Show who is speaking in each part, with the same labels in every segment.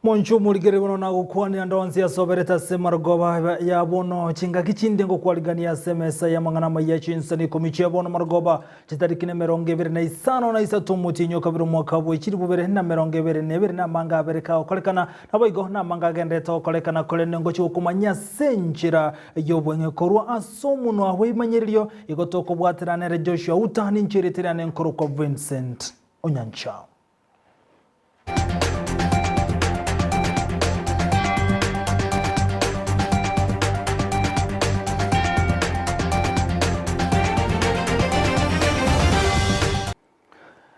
Speaker 1: Monche omorigereria bono nagokwanera ndonsi asoberete ase marogoba ya bono, chingaki chinde ngokwarigania ase emesa y'amang'ana amaya chinsani ikomi chia bono marogoba, chitariki nemerongo ebere na isano na isato omotienyi o kabere omwaka bwe chilifu bibere na emerongo ebere na ebere, namange abere kagokorekana, naboigo namange agenderete gokorekana, korende ngochia gokomanyia ase enchera y'obweng'e korwa ase omonwa bw'ebimanyererio, igo tokobwaterana nere Joshua Uta, ninche erieta riane nkorokwa Vincent Onyancha.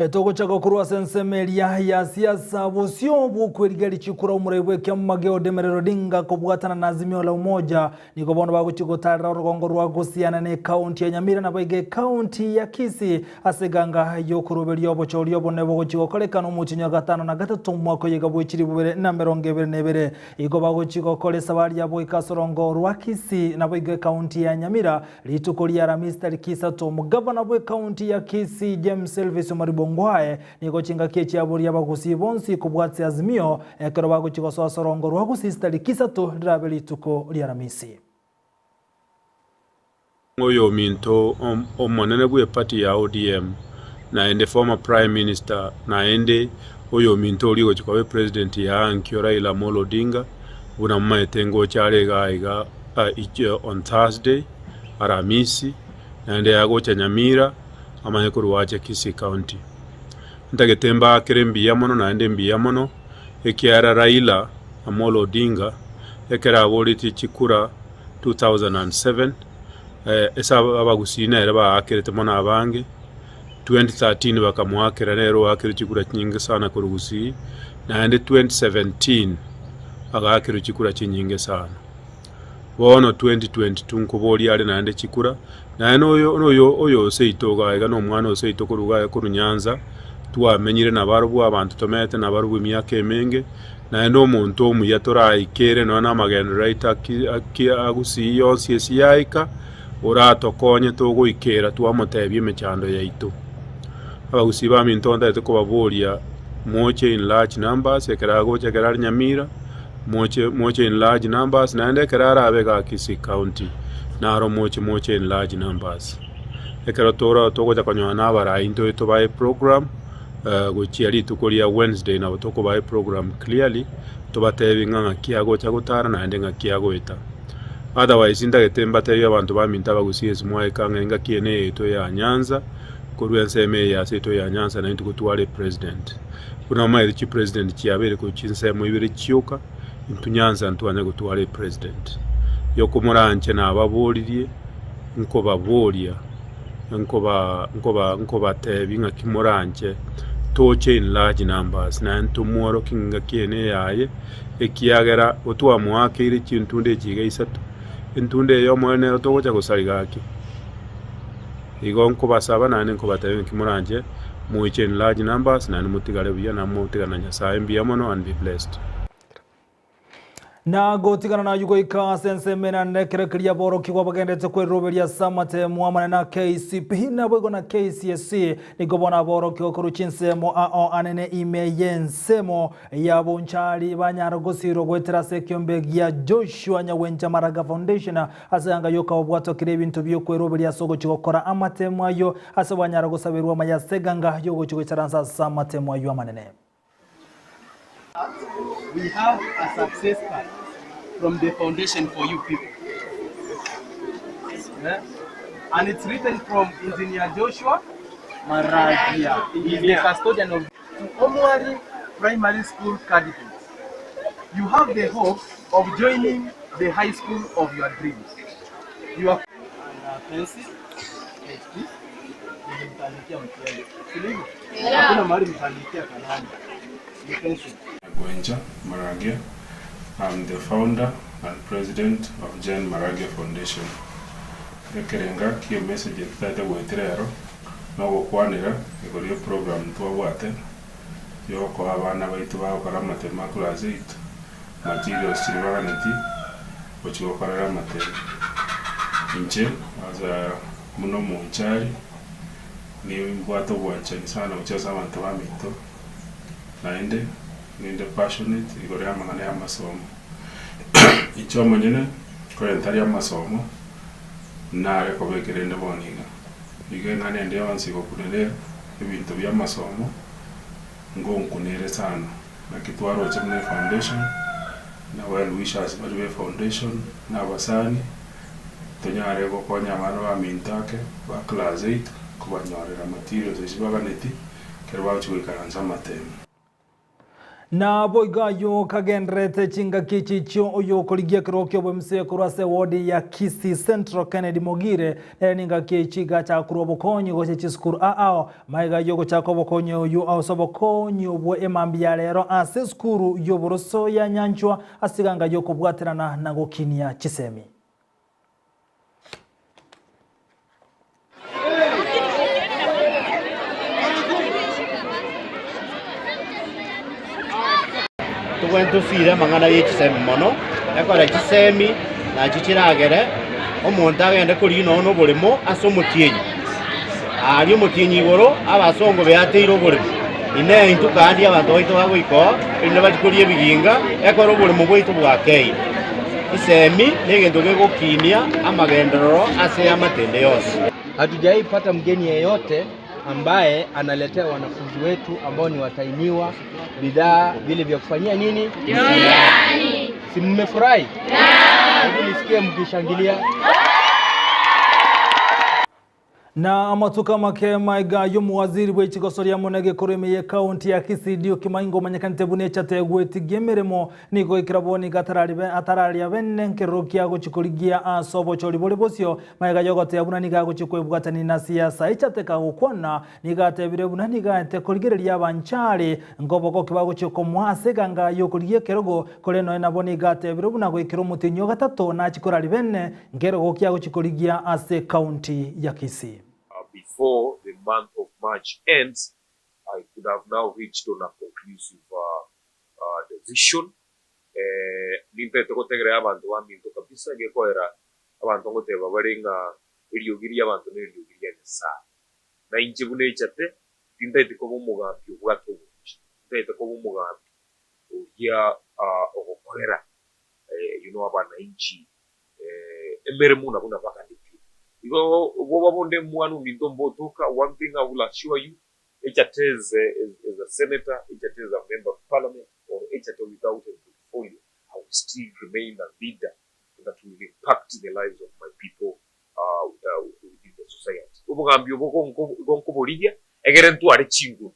Speaker 1: Etogochaka korwa ase ensemo eria ya siasa bosio bw'okwerigeria chikura omorai bw'ekiama gia Odemerero Odinga kobwatana na Azimio la Umoja nigo bono bagochia gotarera orogongo rwa Gosiana na ekaunti ya Nyamira naboigo ekaunti ya Kisii Ase eganga y'okoroberia obochori obonene bogochia gokorekana omotienyi o gatano na gatato omwaka oye iga bwe chilifu bibere na emerongo ebere na ebere, igo bagochia gokora esabari yabo goika ase orongo rwa Kisii naboigo ekaunti ya Nyamira rituko ria Aramisi tariki isato. Omogavana bw'ekaunti ya Kisii James Elvis Omariba Ongwae nigo chingaki echi aboria abagusii bonsi kobwatia Azimio ekero bagochia gosoa ase orongo rwa Gusii chitariki isato rirabe rituko ria Aramisi.
Speaker 2: Oyominto omonene bw'eparty ya ODM naende former prime minister naende oyominto oria ogochia koba epresident ya ankio Raila Amolo Odinga buna momaete ngocha are iga iga on Thursday Aramisi naende agocha Nyamira amanye korwa ache Kisii county. Ntagete mbaakere mbuya mono naende mbuya mono ekiagera Raila Amolo Odinga ekero aboretie chikura 2007, ase abagusii nere baakerete mono abange, 2013 bakamoakera nere oakerwe chikura chinyinge sana korwa gusii, naende 2017 agaakerwa chikura chinyinge sana. Bono 2022 nkoboria are naende chikura, naende oyo oyo oyo oseito iga iga na omwana oseito korwa iga korwa Nyanza, twamenyire nabarobwo abanto tomenyete nabarobwo emiaka emenge. Naende omonto omuya toraikere nonya namagenderero aito agusii yonsi ase yaika, oratokonye togoikera twamotebia emechando yaito. Abagusii baminto ntagete kobaboria moche in large numbers ekero agocha ekero are Nyamira, moche moche in large numbers naende ekero arabe igaa Kisii county naro moche moche in large numbers. Ekero toro togocha konyora na abarai ntoe tobae program. Gochia rituko ria Wednesday nabo tokobaa eprogram clearly tobatebi ng'a ng'aki agocha gotara naende ng'aki agoeta. Otherwise ntagete mbatebie abanto baminto abagusie ase mwaika ng'a engaki eye neyaito ya Nyanza korwa ensemo eye ase yaito ya Nyanza naintwe gotware epresident. Buna omanyete chipresident chiabeire korwa chinsemo ibere chioka intwe Nyanza ntwanye gotwara epresident. Yokomoranche nababoririe nkobaboria. nkoba nkoba nkobatebia ng'aki moranche toche in large numbers, naende tomworokie ng'aki eye neyaye, ekiagera otwamoakeire chintunda echi iga isato, entunda eye omonene nero togocha gosari gaki. Igo nkobasaba naende nkobatebia ng'aki moranche moiche in large numbers naende motigare buya na motigane na Nyasaye mbuya mono and be blessed.
Speaker 1: Na gotigana nayio goika ase ensemo enene ekero keria aborokigwa bagenderete kweroberia ase amatemo amanene a KCPE naboigo na KCSE, nigo bono aborokigwa korwa chinsemo ao anene ime y'ensemo ya Bonchari banyara gosirwa goetera ase ekiombe gia Joshua Nyagwencha Maraga Foundation ase anga y'okababwatokera ebinto bi'okweroberia ase ogochia gokora amatemo ayio ase banyara gosaberwa amaya ase eganga y'ogochia goisaransa ase amatemo ayio amanene.
Speaker 3: We have a success card from the foundation for you people. Yeah? And it's written from Engineer Joshua Maragia. He is the custodian of Omwari Primary School candidates. You have the hope of joining the high school of your dreams. You are and a pencil, HP, nilimtandikia mtihani. Si ndivyo? Hakuna mahali mtaandikia kalamu. Ni pencil.
Speaker 4: Gwencha Maragia, I'm the founder and president of Jane Maragia Foundation. Ekerenga kie message etotagete goetera ero nogokwanera igoro ye program twabwate yokoa abana baito bagokora amatemo a class eight materials chiria baganetie gochia gokorera amatemo. Inche as a buna omonchari nimbwate obwanchani sana gochia ase abanto baminto naende. Ninde passionate igoro y'amang'ana y'amasomo. Inche omonyene, kore ntari amasomo, nare kobeka erinde bono iga. Igo eng'ana ende yonsi egokunera ebinto bi'amasomo, ngonkunere sana. Naki twaroche buna efoundation, na well wishers baria be foundation, na abasani, tonyare gokonya abana baminto ake ba class eight, kobanyorera materials echio baganeti, ekero bagochia goikaransa amatemo.
Speaker 1: Naboigo ayio kagendererete chingaki echi chio oyokorigia ekerogo ki'obomc korwa ase ewodi ya Kisii Central Kennedy Mogire nere ningaki echi igachaka korwa obokonyi gochia chisukuru ao Magega y'ogochaka obokonyi oyio ase obokonyi obwo emambia ya rero ase esukuru y'oboroso ya Nyanchwa ase eganga y'okobwaterana na gokinia chisemi.
Speaker 5: Tobwenerete tosiire amang'ana ye chisemi mono, ekore chisemi nachi chiragere omonto agende korigia nonya na oboremo ase omotienyi. Aaria omotienyi igoro abasongo beateire oboremo, Inee intwe kandi abanto baito bagoika oo, erinde bachie koria ebiginga, ekero oboremo bwaito bwakeire? Chisemi negento gegokinia amagenderero ase eamate ende yonsi.
Speaker 3: Hatujai pata mgeni yeyote ambaye analetea wanafunzi wetu ambao ni watahiniwa bidhaa vile vya kufanyia nini? Mtihani. Si mmefurahi? Hebu nisikie mkishangilia.
Speaker 1: Na amatuko amake maiga y'omowaziri bwe chigosoria amo negekorwa ime y'ecounty ya Kisii Duke Maingo omanyekanete buna echate gwetigia emeremo nigo ekero bono iga atararia bene nkerero kia gochia korigia ase obochori bore bosio maiga yogoteba buna nigo agochia kwebwatania na siasa echate kagokwana nigo atebire buna nigo aete korigereria abanchari nkobogoki bagochia komoa ase eganga yokorigia ekerogo korende nonya nabo nigo atebire buna goikera omotienyi ogatato nachie koraria bene Nkerogo ki agochia korigia ase ecounty ya Kisii.
Speaker 6: Before the month of March ends, I could have now reached on a conclusive decision. Nintagete gotegerera abanto baminto kabisa, gekoera abanto ngoteba bare ng'a eriogi ri'abanto neriogi ria Nyasae. Na inche buna echate, tintagete koba omogambi obwate oboruchi, ntagete koba omogambi oria ogokorera you know abananchi emeremo na buna baganetie. Igo bwoba bonde mwana ominto mbotoka, one thing I will assure you, Echate as a, as a senator, Echate as a member of parliament, or Echate without a portfolio, I will still remain a leader that will impact the lives of my people within the society. Obogambi obo igo nkoborigia egere ntware chinguru,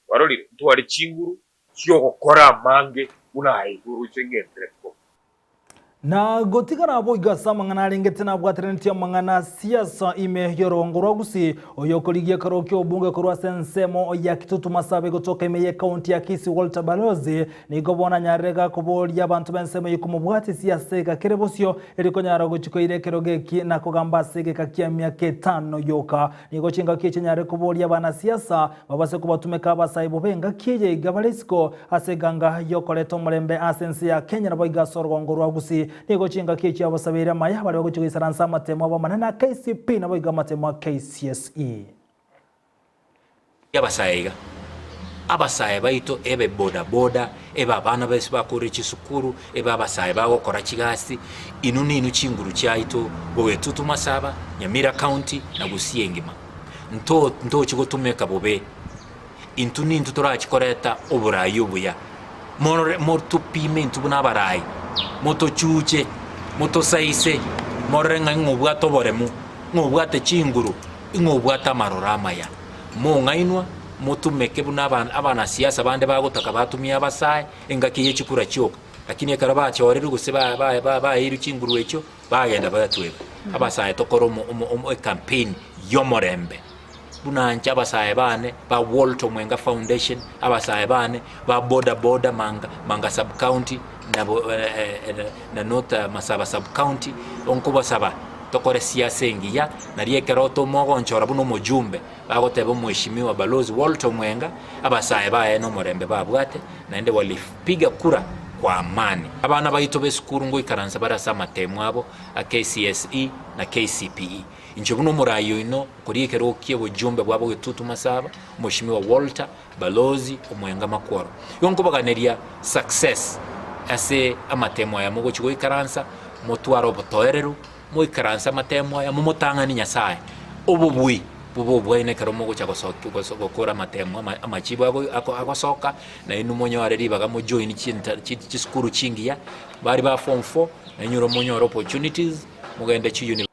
Speaker 6: kwarorire, ntware chinguru chi'ogokora amange buna aya igoro inche ngenderete koba.
Speaker 1: Na gotigara boigo ase amang'ana arengete nabwateranetie amang'ana a siasa ime y'orogongo rwa Gusii, oyokorigia ekerogo ki'obobunge korwa ase ensemo ya Kitutu Masabe gotoka ime y'ekaunti ya Kisii Walter Balozi nigo bono anyarire gakoboria abanto b'ensemo eyio komobwatia siasa ega kere bosio erio konyara gochia koira ekerogo eki na kogamba ase egeka ki'emiaka etano yoka. Nigo chingaki echi anyarire koboria abanasiasa Babase kobatumeka abasae bobe engaki eye iga bare isiko ase eganga y'okoreta omorembe ase ense ya Kenya naboigo ase orogongo rwa Gusii. Nigo chingaki echio abasabeire amaya baria bagochia goisaransa amatemo abo amanene a KCP naboigo amatemo a KCSE.
Speaker 7: Abasae iga, abasae baito ebe boda boda, ebe abana base bakorire chisukuru, ebe abasae bagokora chigasi, inwe ninwe chinguru chiaito bogetutu Masaba, Nyamira County na Gusii engima. Nto ntochi gotumeka bobe, intwe nintwe torachi koreta oborai obuya. Morore motopime intwe buna abarai, motochuche, motosaise, morore ng'a ng'a obwate oboremu, ng'a obwate chinguru, ng'a obwate amaroro amaya. Mong'ainwa, motumeke buna aba abanasiasa bande bagotaka batumie abasae engaki ye chikura chioka, lakini ekero bachorerwe gose ba ba ba baeirwe chinguru echio, Bagenda bagatweba, Abasae tokore omo omo omo ecampaign y'omorembe, buna inche abasae bane ba Walter Omwenga Foundation, abasae bane ba boda boda Manga Manga sub county nabo na North Masaba sub county, nkobasaba tokore siasa engiya, nario ekero tomogonchora buna omojumbe, bagoteba omheshimiwa Balozi Walter Omwenga, abasae baye na omorembe babwate, naende walipiga kura. kwa amani. Abana baito b'esukuru ngoikaransa bare ase amatemu abo a KCSE na KCPE. Inche buna omoraai oino okoria ekerogo ki'obojumbe bwa bogetutu Masaba, Omoshimiwa Walter Balozi Omwenga Makworo. Igo nkobaganeria success ase amatemu aya mogochia goikaransa, motware obotoereru, moikaranse amatemu aya momotang'ani Nyasaye, obobui bobe obwaino ekero mogocha gosoki goso gokora amatemu ama amachibu ago ako agosoka, nainwe monyore ribaga mojoin chinta chi chisukuru chingiya, baria ba form four, nainywe monyore opportunities, mogende chi.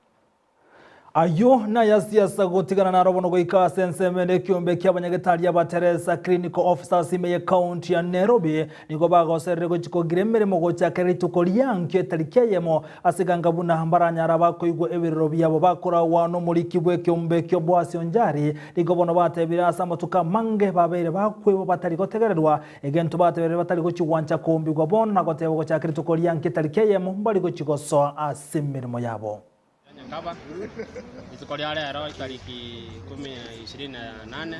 Speaker 1: Ayio nayasiasa gotigana naro bono goika ase ensemo ende ekiombe ki'abanyagetari aba Teresa Clinical Officers ime ye county ya Nairobi nigo bagoserire gochia kogira emeremo gochakera rituko riankio etariki eyemo ase ganga buna mbaranyara bakoigwa ebirero biabo bakoragwa nomoriki bw'ekiombe ekio Boasi Onjari nigo bono batebire ase amatuko amange babeire bakwebwa batari gotegererwa egento bateberire batari gochia gwancha koombigwa bono na goteba gochakera rituko riankio etariki eyemo mbari gochia gosoa ase emeremo yabo.
Speaker 8: Nyakaba, rituko ria rero etariki ikomi na ishirini na nane,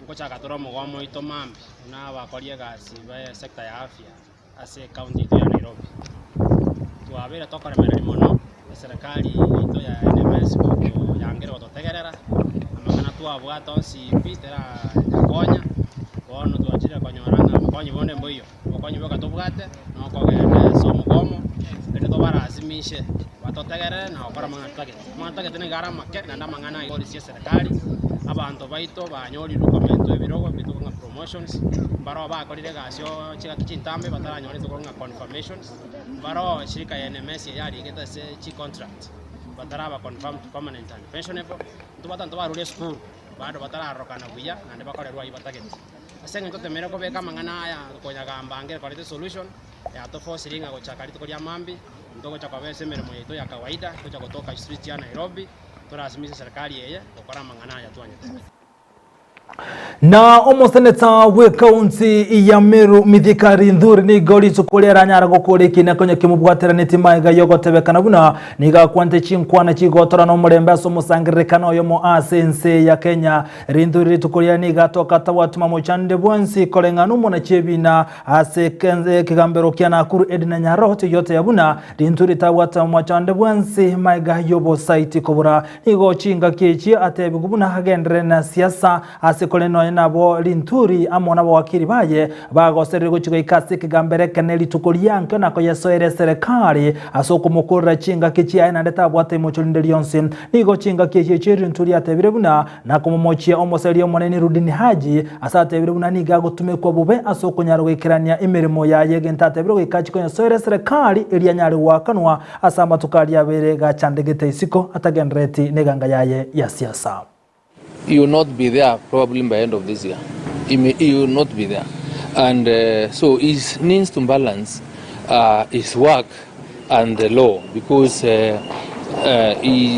Speaker 8: nkochaka tore omogomo oito mambia buna abakori egasi ba esector ya afya ase ecounty yaito ya Nairobi. Twabeire tokoremereria mono eserekari yaito ya NMS gotoyangera gototegerera, amang'ana twabwate onsi pi terayakonya, bono twachire konyora ng'a obokonyi bonde mboiyo. Obokonyi bwoka tobwate nokogenda ase omogomo, erinde tobarasimishe batotegerere na gokora amang'ana totagete. Amang'ana totagete nigo are amake naende amang'ana aye polisi y'eserekari, abanto baito banyorirwe komentwa ebirogo ebio ng'a promotions, mbaroo bakorire egasi oo chingaki chintambe bataranyora rituko ng'a confirmations, mbaroo eshirika ya NMS eye yarigete ase chicontract bataraba confirmed permanent and pensionable, ntobwate abanto barure esukuru bado batararorokana buya naende bakorerwe aywo batagete. Ase eng'encho totemeire kobeka amang'ana aya konyagamba ange koreta esolution, yatofosirie ng'a gochaka rituko ria mambia, ntogocha koba ase emeremo yaito ya kawaida, tocha gotoka chistreets chia Nairobi, torasimise eserikari eye gokora amang'ana aya twanyete.
Speaker 1: Na omoseneta bw'ekaunti ya Meru Mithika Linturi nigo rituko riaranyara gokora ekiina konya kimobwateranetie magega y'ogotebekana buna nigo akwante chinkwana chigotora nomorembe ase omosangererekano oyomo ase ense ya Kenya. Rinto rituko riria nigo atoka tabwati mamocho ande bwonsi koreng'ana omonachi ebina ase ekegambero kia Nakuru Edna Nyarot oyotebia buna rinto ritabwate mamocho ande bwensi maega y'obosaiti kobora. Nigo chingaki echi atebigwe buna agenderere na siasa ase korende nonya nabo Linturi amo nabawakili baye bagoserire gochia goika ase ekegambero ekenene rituko riankio na koyesoera eserekari ase okomokorera chingaki chiaye naende tabwate imocho rinde rionsi. Nigo chingaki echi echio Linturi atebire buna Nakomomochia omoseria omonene Rudini Haji, ase atebire buna nigo agotumekwa bobe ase okonyara goikerania emeremo yaye egento atebire goika achie konyesoera eserekari eria anyare goakanwa ase amatuko aria abeire gachandegete isiko atagenderereti neganga yaye ya siasa.
Speaker 9: He will not be there probably by end of this year he may he will not be there and so he needs to balance his work and the law because he,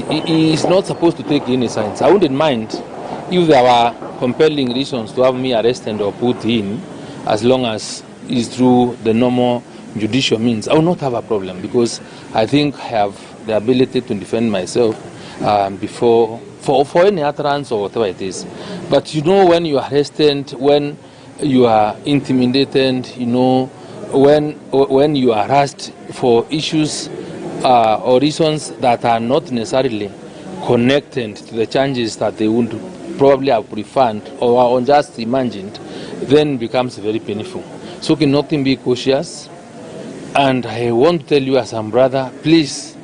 Speaker 9: he is not supposed to take any sides. I wouldn't mind if there were compelling reasons to have me arrested or put in as long as it's through the normal judicial means. I will not have a problem because I think I have the ability to defend myself um, before for, for any utterance or whatever it is. But you know when you are arrested, when you are intimidated, you know, when, when you are harassed for issues uh, or reasons that are not necessarily connected to the changes that they would probably have preferred or just imagined, then becomes very painful. So cannot be cautious. And I want to tell you as a brother, please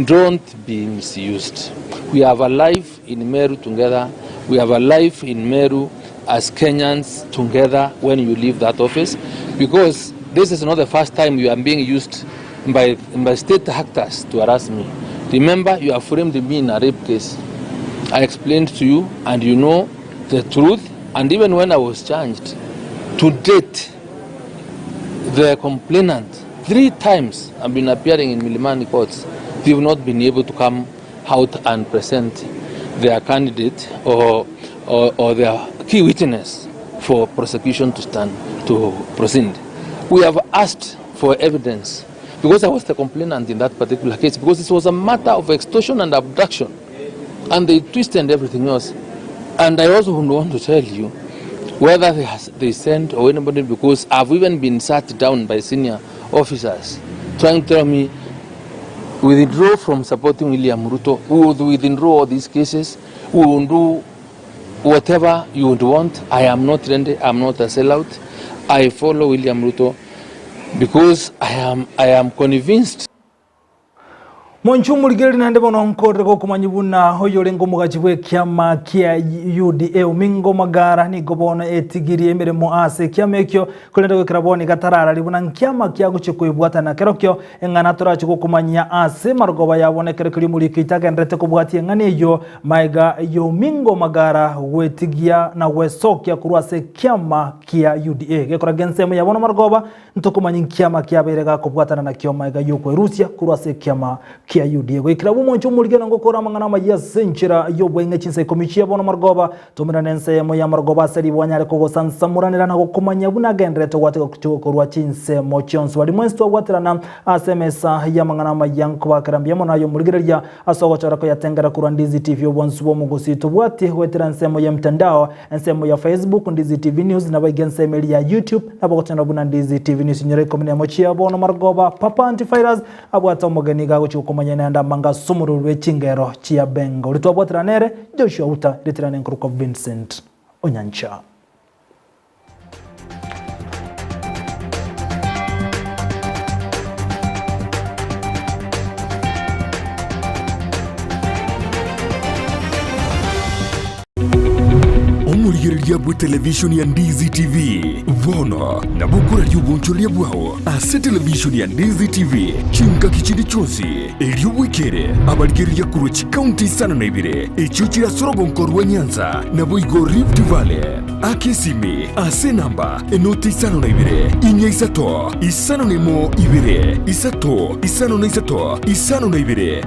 Speaker 9: don't be misused. We have a life in Meru together. We have a life in Meru as Kenyans together when you leave that office because this is not the first time you are being used by, by state actors to harass me. Remember, you have framed me in a rape case. I explained to you, and you know the truth. And even when I was charged, to date, the complainant, three times I've been appearing in Milimani courts, they've not been able to come out and present their candidate or, or, or their key witness for prosecution to stand to proceed. We have asked for evidence because I was the complainant in that particular case because it was a matter of extortion and abduction and they twisted everything else. And I also want to tell you, Whether they, has, they sent or anybody, because I've even been sat down by senior officers trying to tell me, withdraw from supporting William Ruto. We will withdraw all these cases. We will do whatever you would want. I am not ready. I'm not a sellout. I follow William Ruto because I am, I am convinced.
Speaker 1: Monche omorigereria naende bono nkorere gokomanyia buna oyorenge omogachi bw'ekiama kia UDA Omingo Magara nigo bono etigirie emeremo ase ekiama ekio korende goikera bono iga tararari buna nkiama kiagochia koebwatana kerokio eng'ana torache gokomanyia ase marogoba ya bono ekero keria omoriki oito agendererete kobwatia eng'ana eyio maega y'Omingo Magara gwetigia na gwesokia korwa ase ekiama kia UDA gekora gensemo ya bono marogoba Ntokomanya nkiama kiabeire gakobwatana nakio magega y'okwerusia korwa ase ekiama kia UDA. Goikera abwo omonche omorigena ngokora amang'ana amayia ase enchera y'obweng'e chinsa ikomi chia bono marogoba, tomerane ensemo y'amarogoba ase ribo anyare kogosansamoranera na gokomanya buna agendererete gwatega korwa chinsemo chionsi. Baria mwensi twabwaterana ase emesa y'amang'ana amayia nkobakera mbuya mono aye omorigereria ase ogochora koyatengera korwa Ndizi TV obwansu bw'omogusii tobwatie goetera ensemo y'emtandao Ensemo ya Facebook, Ndizi TV News, naboigo ensemo eria ya YouTube, nabo ogotenena buna Ndizi TV News. Inyora ikomi nemo chia bono marogoba, Papa Antivirus abwate omogeni iga agochia gokomanya naende amanga ase omorweri bwe chingero chia Benga. Oria twabwaterana nere, Joshua Uta, ritirana enkorokwa Vincent Onyancha.
Speaker 10: Omorigereria bw'etelevishoni ya Ndizi TV bono nabo okoraria obonchoreria bwao ase televishoni ya Ndizi TV chingaki chinde chionsi, erio bwekere abarigereria korwa chikaunti isano na ibere echio chire ase orogonko rwa Nyanza naboigo Rift Valley. Aka esimi ase enamba enoti isano na ibere, inya isato, isano na emo ibere, isato, isano na isato, isano na ibere.